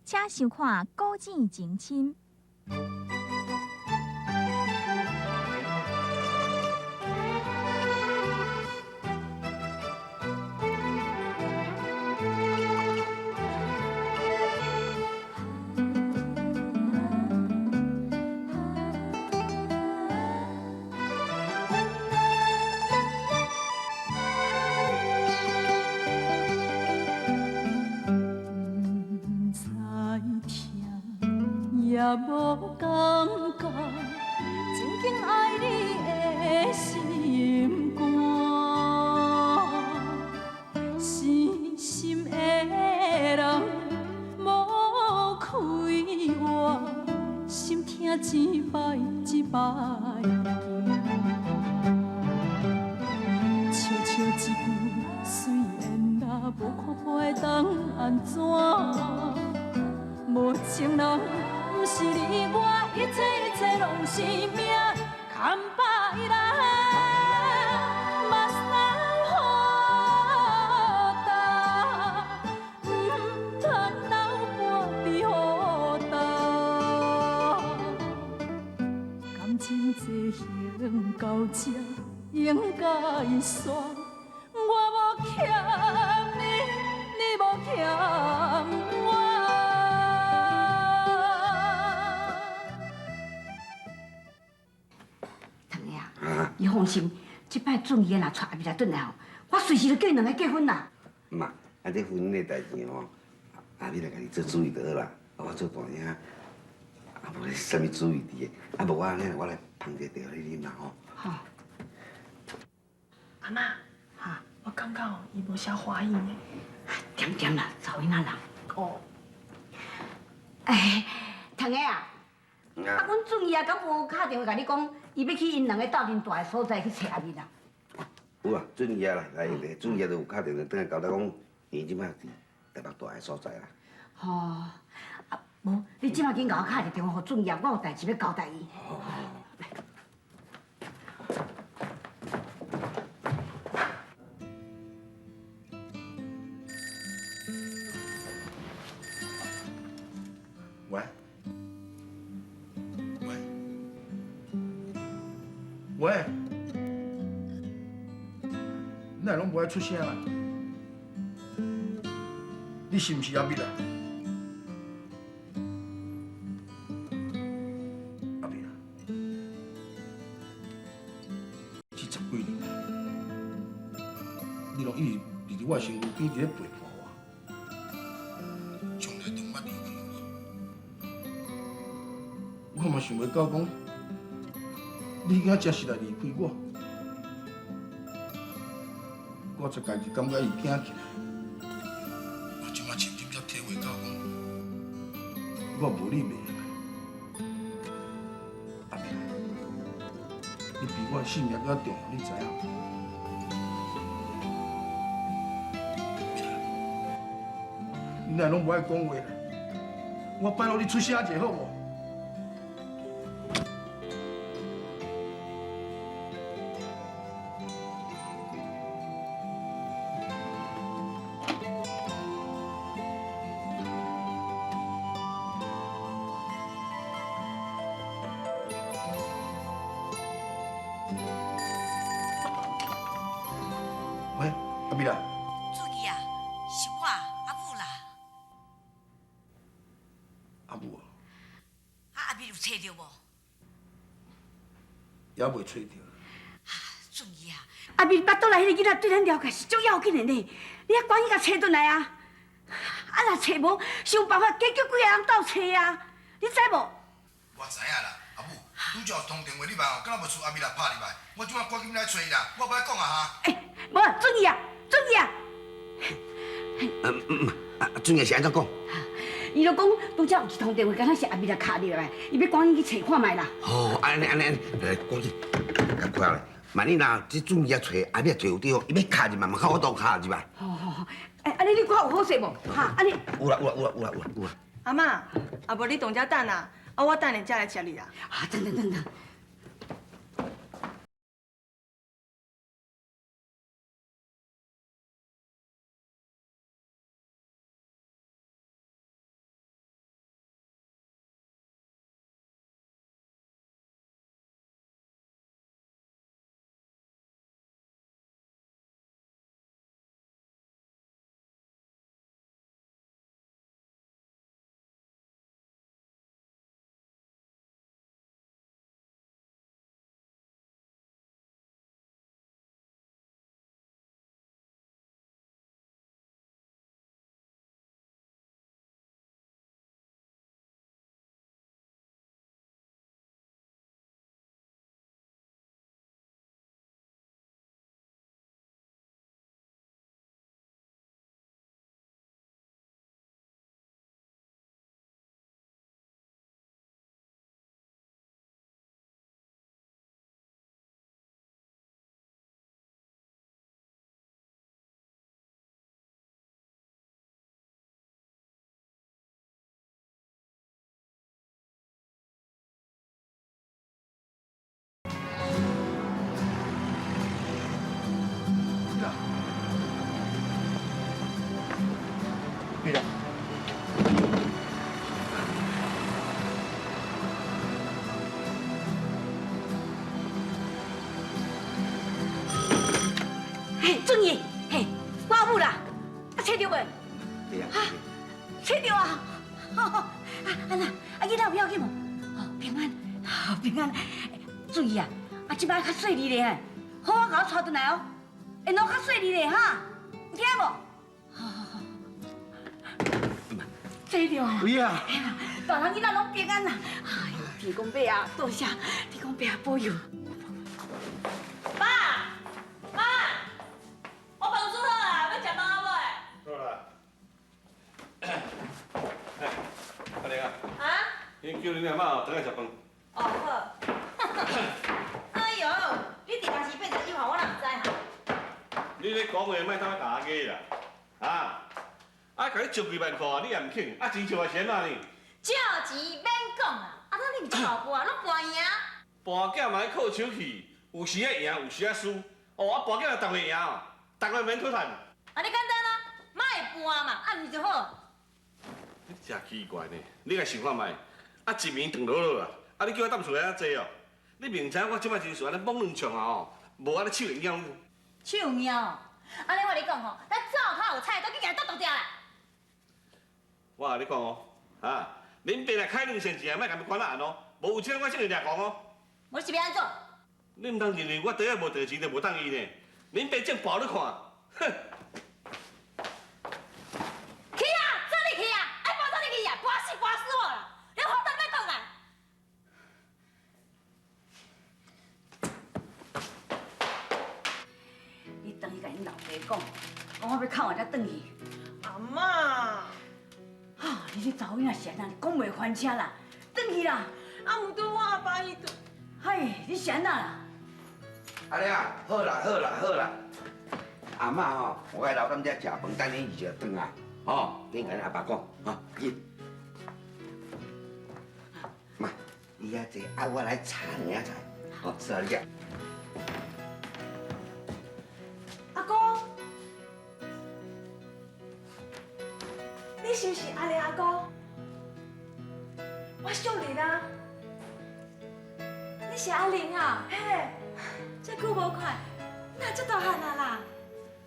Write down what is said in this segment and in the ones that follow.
請收看《古井情深》。也無感覺，真緊愛你的心肝，死心的人無開活，心疼一擺一擺行，笑笑一句随緣啦，無看破會當按怎？無情人。毋是你我，一切一切攏是命，空白來，目屎雨焦，毋通流半滴雨焦。感情這行到這應該煞，我無欠你，你無欠我。你放心，這擺俊義若帶阿美來轉來吼，我隨時就叫𪜶兩个結婚啦。媽，啊，這婚姻的代誌吼，阿美來家己做主意就好啦。我做大兄，啊，無啥物主意佇的。啊，無我按呢，我來捧一个茶予你啉啦吼。好。阿嬤，哈，我感覺伊無啥歡喜呢。恬恬啦，查某囡仔人。哦。哎，唐哥啊，啊，阮俊義啊，敢無敲電話共你講，伊欲去𪜶兩个鬥陣蹛的所在去揣阿美啦？有啊，俊義啦，來俊義就有敲電話轉來交代講，伊這擺佇台北蹛的所在啦。吼，啊，無，你這擺緊共我敲一个電話予俊義，我有代誌欲交代伊。好。喂，喂，喂，你哪攏無愛出聲啦？你是毋是阿美啦？阿美啦，這十幾年，你攏一直佇我身軀邊佇咧陪伴我，從來都毋捌離開我。我嘛想袂到講，你敢真是來離開我，我才家己感覺會驚起來。我這擺深深才體會到講，我無你袂用。阿美，你比我的性命閣較重要，你知影無？你哪攏無愛講話啦？我拜託你出聲一下好無？喂，阿美啦。俊義啊，是我阿母啦。阿母啊。啊，阿美有揣著無？猶未揣著。啊，俊義啊，阿美腹肚內彼個囡仔對咱了解是足要緊的呢，你愛趕緊共揣轉來啊！啊，若揣無，想辦法加叫幾个人鬥揣啊，你知無？我知影啦，阿母，拄才有通電話入來哦，敢若無厝阿美來拍入來，我這擺趕緊來揣伊啦，我無愛講啊哈。欸，無啊，俊義啊，俊義啊。啊，俊義是按怎講？伊就講拄才有一通電話，敢若是阿美來敲入來，伊欲趕緊去揣看覓啦。哦，按呢按呢按呢，來趕緊，較快咧。萬一若這俊義啊揣阿美揣有對好，伊欲敲入來嘛，較有法度敲入來。好好好，欸，按呢你看有好勢無？哈，按呢。有啦有啦有啦有啦有啦。阿嬤，啊無你當遮等啊，啊我等下才來接你啦。啊，等等等等。嘿，俊义，嘿，我阿母啦，啊，揣著未？对啊。揣著啊！啊，安那，啊，囡仔有要紧无？哦，平安，好平安。注意啊，啊，这摆较细腻咧，好好共我带转来哦，会拢较细腻咧哈，有听无？好好好，揣著啊！有啊！大人囡仔拢平安啦！哎呦，天公伯啊，多谢天公伯啊保佑！爸，妈，我饭煮好啊，欲食饭啊未？好啦。哎，阿玲啊，啊？𪜶叫恁阿嬤转来食饭。哦好。哎呦，你伫电视变十一号，我哪毋知哈？你咧讲话莫当打假啦，啊？啊，共你借几万块，你也毋肯，啊，钱借是按怎呢？借钱免讲啦，啊，你毋是老婆啊，拢博赢。博囝嘛爱靠手气，有时爱赢，有时爱输。哦，啊，博囝若逐个赢哦，逐个免讨趁。按呢简单啊，莫博嘛，啊，毋是就好。你真奇怪呢，你来想看觅，啊，一暝长落落啊，啊，你叫我踮厝内遐坐哦，你明知我这摆真事按呢猛两唱啊吼，无按呢手会痒。手痒？按呢我共你讲吼，咱灶跤有菜，都去共伊剁剁掉啦。我共你讲哦，啊，恁爸若开两仙钱，莫共伊管啊按哦，无有钱我先会掠狂哦。我是欲按怎？你毋通认为我袋仔无地钱就无当伊呢？恁爸正跋你看，哼！去啊，做你去啊，爱跋做你去啊，跋死跋死我啦！你好胆莫讲啊！你转去共恁老爸讲，讲我欲哭完才转去。阿嬤，啊，你这查某囡仔是按怎？讲袂翻车啦，转去啦！啊，毋过我阿爸伊就……嗨，你是按怎啦？阿玲啊，好啦好啦好啦，阿嬤吼，我爱留踮遮食饭，等恁二就转来，吼，恁共恁阿爸讲，吼，去。妈，你遐坐，啊，我来炒两仔菜，好，坐你遮。阿公，你是毋是阿玲阿公？我秀玲啊。你是阿玲啊？嘿，这久无看，哪这大汉啊啦？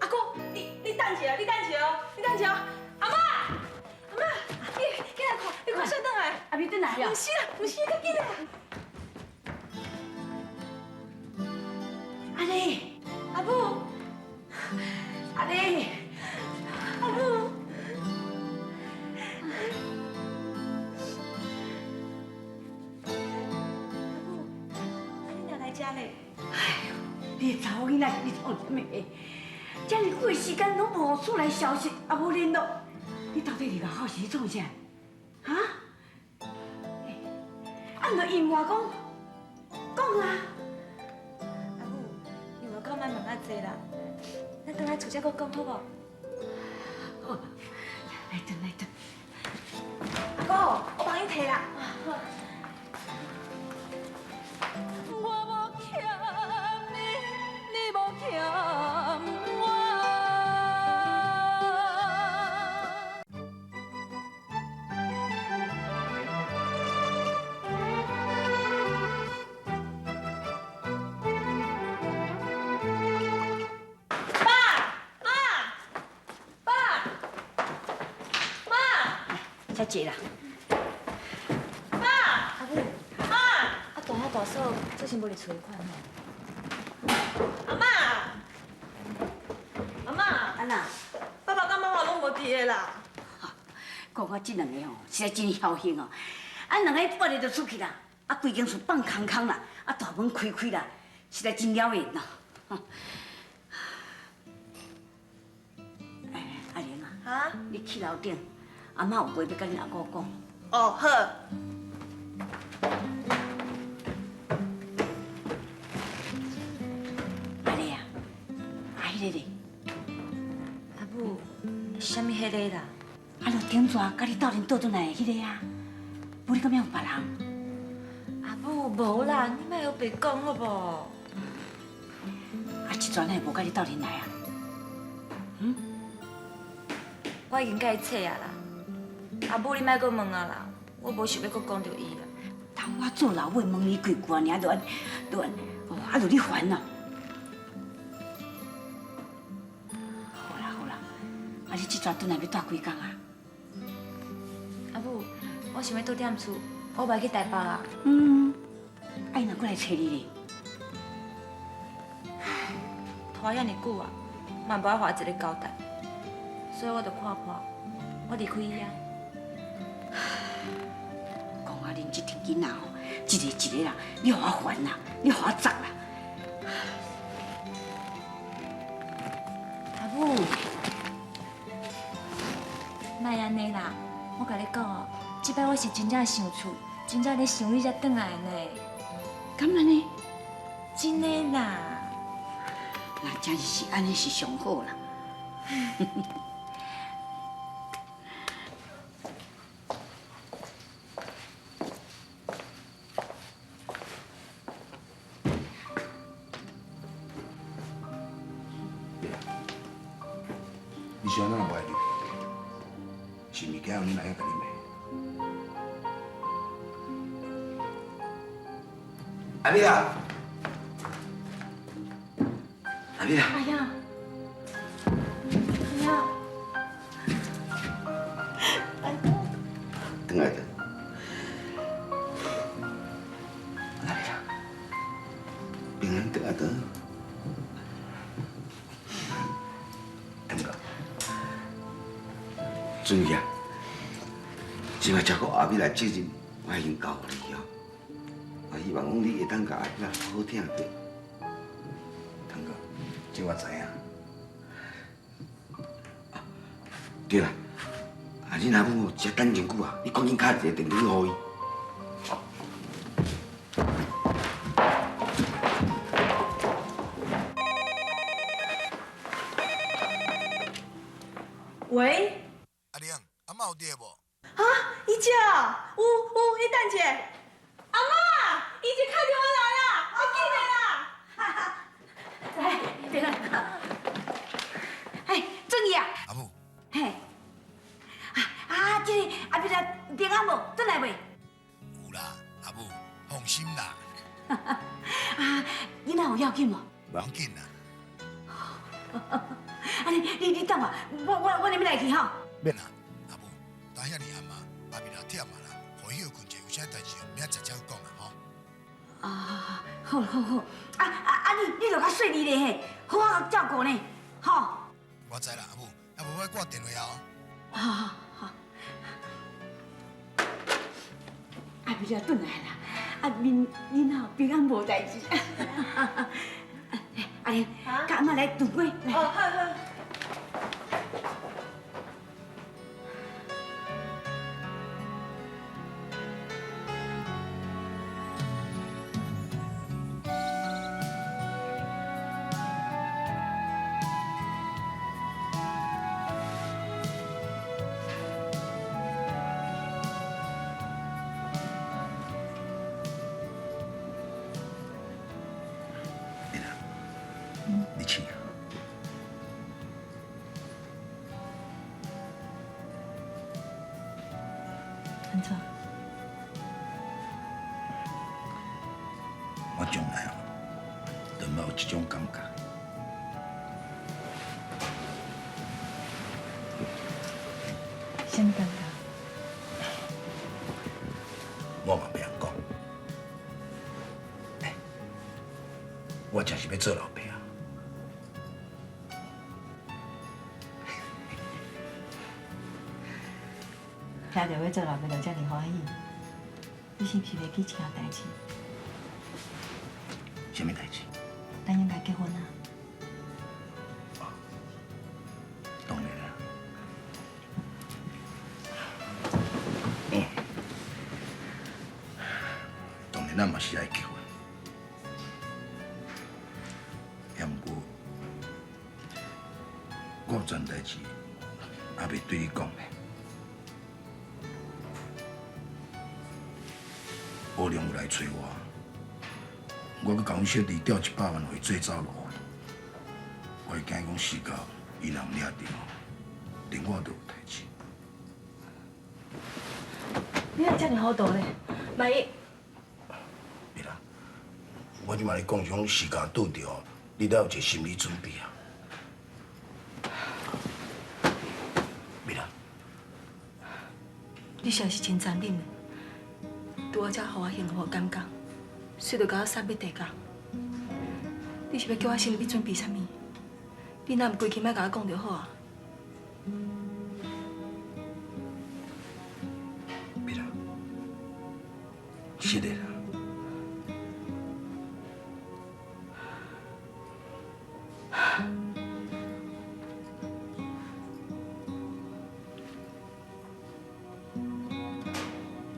阿公，你等一下，你等一下哦，你等一下哦。阿嬤，阿嬤，你紧来看，你看谁转来？阿美转来啊？毋是啦，毋是，较紧来。阿丽，阿母，阿丽，阿母。哎呦，你这查某囡仔你创啥物？遮尔久的时间拢无厝内消息，也无联络，你到底伫外口是咧创啥？哈？啊，毋著隐瞒讲，讲啊！阿母，你外口莫问较济啦，咱转来厝才阁讲好无？好，来转来转。阿公，我帮你提啦。好。我无欠你，你无欠我。爸妈爸妈，才坐啦。爸阿母妈，啊大兄大嫂最近无伫厝里看吼。阿嬤，阿嬤，安那？爸爸佮妈妈拢无伫个啦。讲我这两个吼，实在真孝顺哦。啊，两个半日就出去啦，啊，规间厝放空空啦，啊，大门开开啦，实在真了缘咯。哎，阿玲啊，啊？你去楼顶，阿嬤有话欲佮恁阿姑讲。哦，好。阿丽啊，啊，彼个咧？阿母，啥物彼个啦？啊，就顶逝佮你斗阵倒转来的彼个啊，无你敢有别人？阿母，无啦，你莫胡白讲好无？啊，这阵哪会无佮你斗阵来啊？嗯？我已经共伊切啊啦。阿母，你莫阁问啊啦，我无想欲阁讲著伊啦。当我做老母问你几句尔，就按，就按，哦，啊，就你烦哦。逝转来欲蹛几工啊？阿母，我想欲倒踮厝，我袂去台北啊。嗯，啊伊若阁来揣你咧？拖遐尔久啊，嘛无爱予我一个交代，所以我就看破，我离开伊啊。讲啊，恁这群囡仔吼，一个一个啦，你予我烦啦，你予我杂啦。阿母，莫按呢啦，我共你讲哦，这摆我是真正想厝，真正咧想你才转来呢。敢按呢？真的啦。那真是按呢是上好啦。你是按怎无爱入去？是毋是惊阮阿兄共你骂？阿美啊，阿美啊，哎呀，哎呀，转来转。阿美啊，平安转来转。汤哥，注意啊！这摆照顾阿美来责任，我已经交予你哦。我希望讲你会当共阿美好好疼著。汤哥，这我知影。对啦，啊，恁阿母哦，这等真久啊，你赶紧敲一个电话予伊。喂，阿玲，阿嬷有伫无？啊，姨姐啊，有有，你等一下。阿嬷，姨姐敲电话来啦，你紧的啦。来，对啦。哎，俊义啊，阿母，嘿，啊，这个阿美啦平安无？转来未？有啦，阿母，放心啦。啊，囡仔有要紧无？无要紧啦。啊，你等我，我欲来去吼。免啦，阿母，等遐尔暗啊，阿美啦忝啊啦，予伊歇睏者，有啥代志明仔载才去讲啦吼。啊，好好好，啊啊啊！你著较细腻咧嘿，好好照顾呢，吼。我知啦，阿母，啊无我挂电话哦。好好好。阿美啦，转来啦，啊，恁囡仔平安无代志。阿玲，佮阿嬷来炖粿来。哦，好好。你请啊。按怎？我从来哦，都毋捌有这种感觉。啥物感觉？我嘛袂晓讲。欸，我真是欲做老爸啊！听著欲做老爸就遮尔欢喜，你是毋是袂记一件代志？啥物代志？咱应该结婚啊！当然啦。当然，咱嘛是爱结婚。也毋过，我有桩代志还袂对你讲呢。吴良有来揣我，我阁共阮小弟调100万予伊做走路费，我会惊讲死到伊若毋领著，连我都有代志。你哪遮尔糊涂咧？万一……袂啦，我这摆咧讲是讲时间拄著，你得有一个心理准备啊。你实在是真残忍的，拄仔才予我幸福的感觉，随就共我杀欲地角。你是欲叫我心里准备啥物？你若毋规气，莫共我讲就好啊。美啦，是的啦。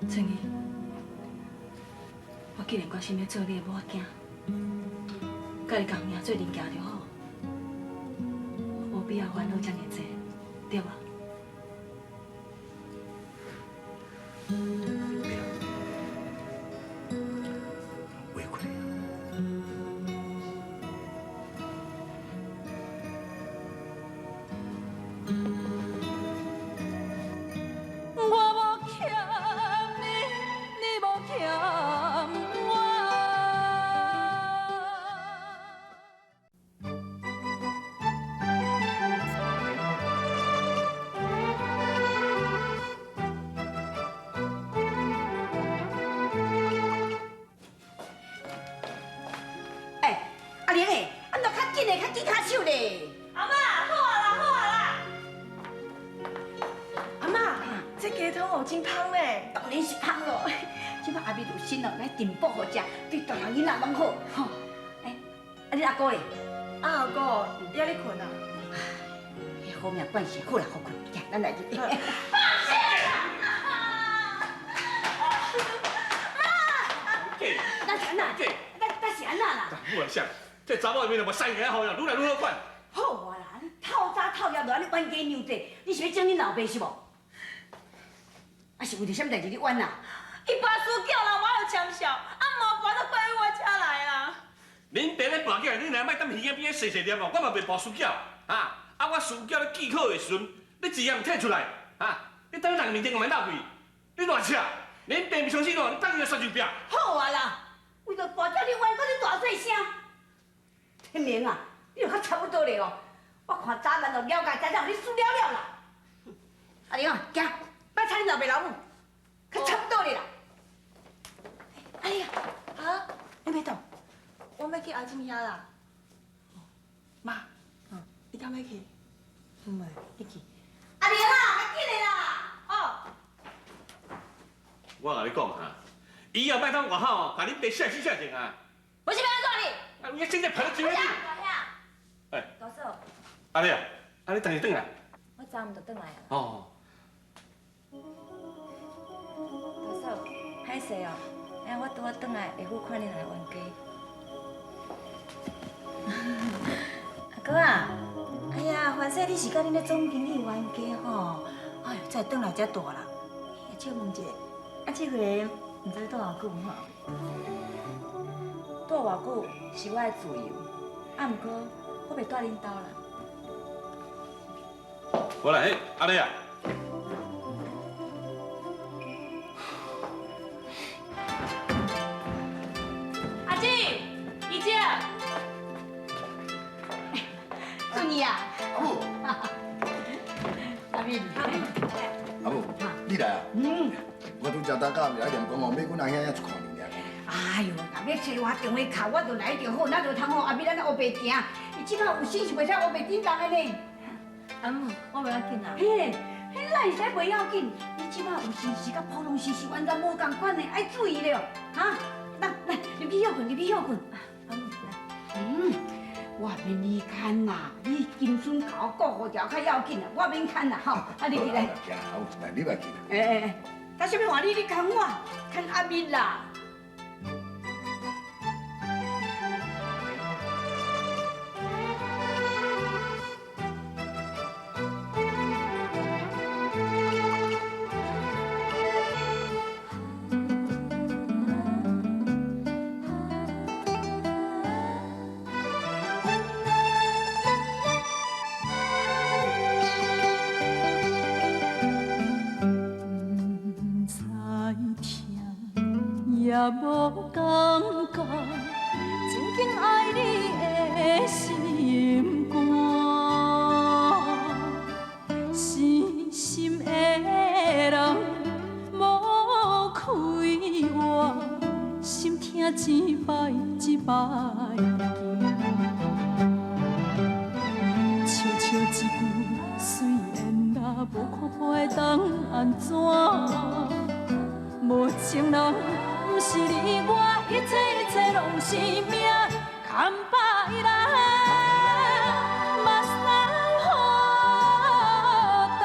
春义，我既然决心欲做你的某仔囝，佮你仝命做阵行就好，无必要烦恼遮尔济，对无？委屈你。我无欠你，你无欠我。哎，阿玲欸，啊，你较紧嘞，较紧跤手咧。阿嬷，好啊啦，好啊啦。阿嬷，这鸡汤哦真芳咧。当然是芳咯，这摆阿美有心哦，来炖补予食，对大人囡仔拢好吼。哎，啊你阿哥咧？阿哥，伊犹咧睏啊。好命关系，好啦，好睏，行，咱来去。咱是按怎？咱是按怎啦？我来想，这查某的面无三个好呀，愈来愈好管。好啊啦，你透早透夜就按呢冤家娘济，你是欲整恁老爸是无？啊是为著啥物代志你冤啊？伊跋输叫人，我有签笑，啊嘛跋到过去我遮来啊。恁爸咧跋筊，恁来莫踮耳仔边细细念哦，我嘛袂跋输筊，啊！啊，我输筊咧记考的时阵，你钱也毋摕出来，啊！你等人面前共伊闹去，你乱扯！恁爸毋相信哦，你等伊来刷就壁。好啊啦，为著跋筊你冤到你大细声。天明啊，你就较差不多咧哦。我看早晚就了解，知影予你输了了啦。阿玲啊，行，莫吵恁老爸老母，较差不多咧啦。哎呀，啊，你欲动？我欲去阿姊遐啦。妈，你敢欲去？毋会，你去。阿玲啊，较紧的啦。哦。我共你讲哈，以后莫当外口哦，共恁爸写死写情啊。我是欲按怎你？啊，你现在拍得真大兄，哎，大嫂，阿丽啊，啊你等下转来。我昨昏就转来啊。哦。大嫂，歹势哦，哎，我拄仔转来下午看恁两个冤家。阿哥啊，哎呀，凡说你是佮恁咧总经理冤家吼，哎呦，才会转来遮大啦。借问一下，啊，这个人毋知蹛偌久吼？蹛偌久是我的自由，啊，毋过我袂蹛恁兜啦。我来，嘿，阿丽啊。阿姊，姨姐，顺义啊，阿母，阿敏，阿母，你来啊？嗯。我拄才搭到来念讲哦，买阮阿兄遐一箍尔尔。哎呦，若欲找我电话敲我就来就好，哪就通予阿美咱乌白行？伊这摆有心是袂使乌白叮当的呢。阿母，我袂要紧啦。嘿，彼哪会使袂要紧？你这摆有心是佮普通时是完全无仝款的，爱注意了，哈！来来，入去歇睏，入去歇睏。阿母来。嗯，我免你牵啦，你金孙共我顾好条较要紧啦，我免牵啦，吼。啊，你去来。行，阿母，来，你来去啦。哎哎哎，他啥物话你？你牵我，牵阿美啦。也无感觉，真紧爱你的心肝，死心的人一擺一擺行。笑笑一句，雖然啦，無看破會當按怎？無情人，毋是你我，一切一切攏是命，牽把伊來，目屎予干，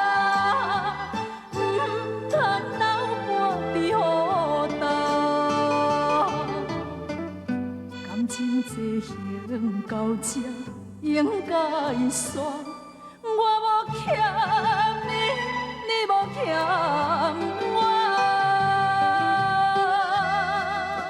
毋通流半滴雨干。感情這行到這應該煞，我無欠你，你無欠